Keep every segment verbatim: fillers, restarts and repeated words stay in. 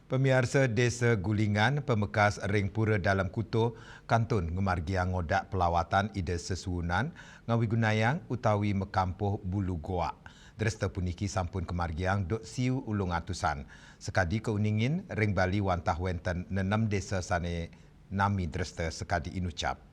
Pamiarsa, Desa Gulingan, pamekas ring Pura Dalem Kuta, kantun ngamargiang ngodak pelawatan Ida Sesuunan ngawigunayang utawi makampuh bulu goak. Dresta puniki sampun kamargiang duk siu ulung atusan. Sakadi kauningin, ring Bali wantah wenten nenem desa sane nami dresta sakadi inucap.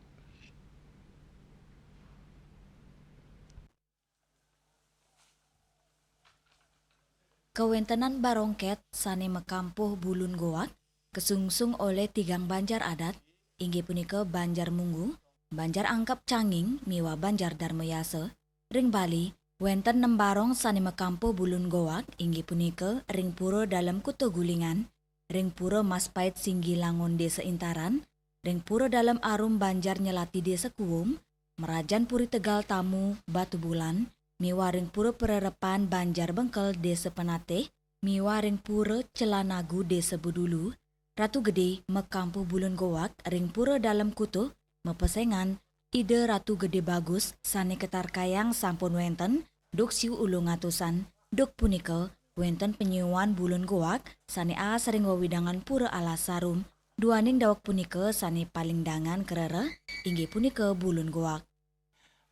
Kawentenan barongket sane makampuh bulun goak kasungsung olih tigang banjar adat, inggih punika Banjar Munggu, Banjar Angkep Canging, miwah Banjar Darmayasa. Ring Bali, wenten nem barong sane makampuh bulun goak, inggih punika ring Pura Dalem Kuta Gulingan, ring Pura Mas Pait Singgi Langun Desa Intaran, ring Pura Dalem Arum Banjar Nyelati Desa Kuwung, Merajan Puri Tegal Tamu Batubulan, miwah ring Pura Pererepan Banjar Bengkel Desa Penatih, miwah ring Pura Celanagu Desa Bedulu. Ratu Gede makampuh bulun goak ring Pura Dalem Kuta, mapesengan Ida Ratu Gede Bagus sane katarkayang sampun wenten duk siu ulung atusan. Duk punika, wenten panyiuan bulun goak sane aas ring wewidangan Pura Alas Sarum. Duaning daweg punika sane paling dangan karereh, inggih punika bulun goak.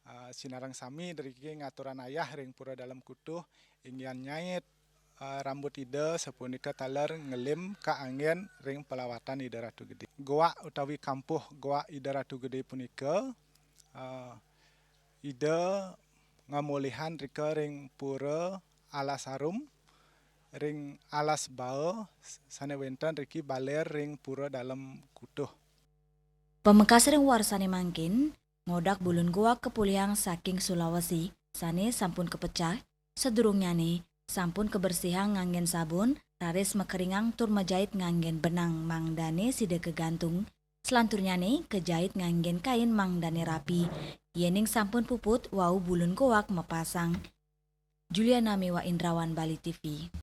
Ah, sinareng sami driki ngaturang ayah ring Pura Dalem Kuta, inggihan nyait, ah, rambut Ida sapunika taler ngelim kaanggen ring pelawatan Ida Ratu Gede. Goak utawi kampuh goak Ida Ratu Gede punika, ah, Ida ngamolihang drika ring Pura Alas Arum, ring Alas Baa sane wenten driki baler ring Pura Dalem Kuta. Pamekas ring warsane mangkin, ngodak bulun goak kapolihang saking Sulawesi sane sampun kapecah, sadurungnyane sampun kabersihang nganggen sabun, raris makeringang tur majait nganggen benang mangdane sida kagantung. Salanturnyane kajait nganggen kain mangdane rapi. Yening sampun puput, wau bulun goak mapasang. Juliana miwah Indrawan, Bali T V.